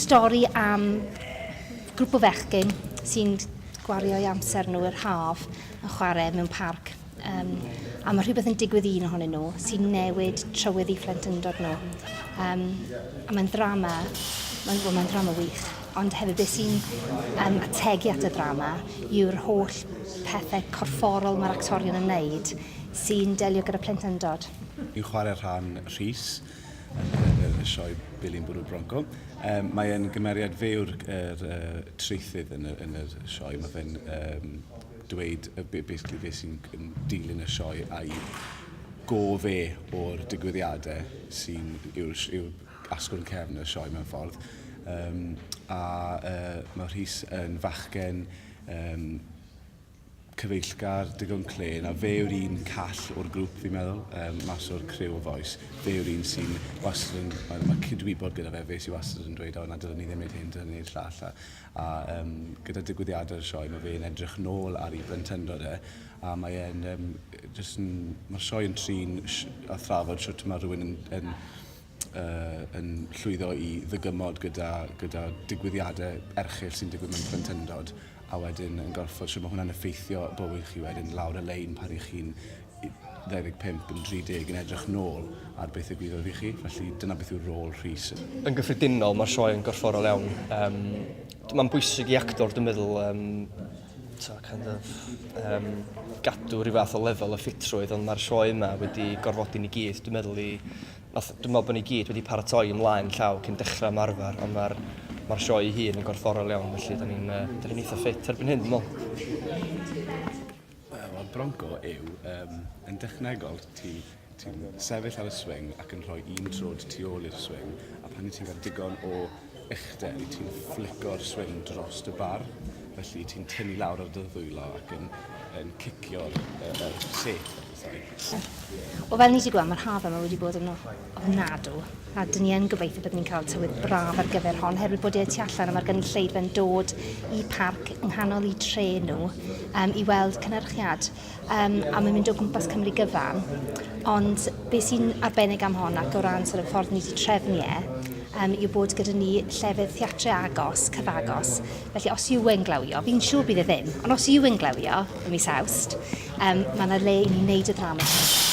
stori am grŵp o fechgyn sy'n gwario eu amser nhw yr haf yn chwarae mewn parc. Um, a mae rhywbeth yn digwydd i un ohonyn nhw sy'n newid trywydd i phlentyndod nhw. Um, a mae'n ddrama, mae'n well, mae ddrama wych, ond hefyd beth sy'n um, ategu at y ddrama yw'r holl pethau corfforol mae'r actorion yn wneud sy'n delio gyda plentyndod. Fi'n chwarae rhan Rhys yn y, y, y sioe Billy'n Bwrw Bronco. Um, mae e'n gymeriad fe yw'r er, uh, treithydd yn y, yn y sioe. Mae fe'n um, dweud basically fe sy'n dilyn y sioe a'i go fe o'r digwyddiadau sy'n yw'r yw asgwrn cefn y sioe mewn ffordd. Um, a uh, mae Rhys yn fachgen um, cyfeillgar, digon clên, a fe yw'r un call o'r grŵp fi'n meddwl, um, mas o'r criw o fois. Fe yw'r un sy'n wastad yn, mae, mae cydwybod gyda fe, fe sy'n wastad yn dweud, o na dylen ni ddim wneud hyn, dylen ni wneud llall. A, A um, gyda digwyddiadau'r sioe, mae fe'n edrych nôl ar ei blentyndod e, a mae e'n, um, just yn, mae'r sioe yn trin a thrafod sut mae rhywun yn, yn, uh, yn llwyddo i ddygymod gyda, gyda digwyddiadau erchyll sy'n digwydd mewn plentyndod, a wedyn yn gorfod, sut mae hwnna'n effeithio bywyd chi wedyn lawr y lein pan ych chi'n 25 yn 30 yn edrych nôl ar beth ddigwyddodd i chi, felly dyna beth yw rôl Rhys. Yn gyffredinol, mae'r sioe yn gorfforol iawn. Um, mae'n bwysig i actor, dwi'n meddwl, um, so, kind of, um, gadw rhyw fath o lefel o ffitrwydd, ond mae'r sioe yma wedi gorfodi ni gyd, dwi'n meddwl, i... Nath, dwi'n meddwl bod ni gyd wedi paratoi ymlaen llaw cyn dechrau ymarfer, ond mae'r mae sioe ei hun yn gorfforol iawn, felly da ni'n uh, da ni eitha ffit erbyn hyn, dwi'n meddwl. Wel, Bronco yw, um, yn dechnegol, ti'n ti sefyll ar y swing ac yn rhoi un trod tu ôl i'r swing, a pan ti'n cael digon o uchder, i ti'n fflico'r swing dros y bar, felly ti'n tynnu lawr ar dy ddwylo ac yn, yn cicio'r uh, uh, set. Wel, fel ni wedi gweld, mae'r haf yma wedi bod yn ofnadw, a dyn ni yn gobeithio byddwn ni'n cael tywydd braf ar gyfer hon, herwydd bod e tu allan a mae'r gynulleidfa'n dod i parc yng nghanol eu tre nhw um, i weld cynhyrchiad. Um, a mae'n mynd o gwmpas Cymru gyfan. Ond beth sy'n arbennig am hon ac o ran sort of ffordd ni wedi trefnu e, um, yw bod gyda ni llefydd theatrau agos, cyfagos. Felly os yw e'n glawio, fi'n siŵr bydd e ddim, ond os yw e'n glawio ym mis Awst, um, mae yna le i ni wneud y ddrama.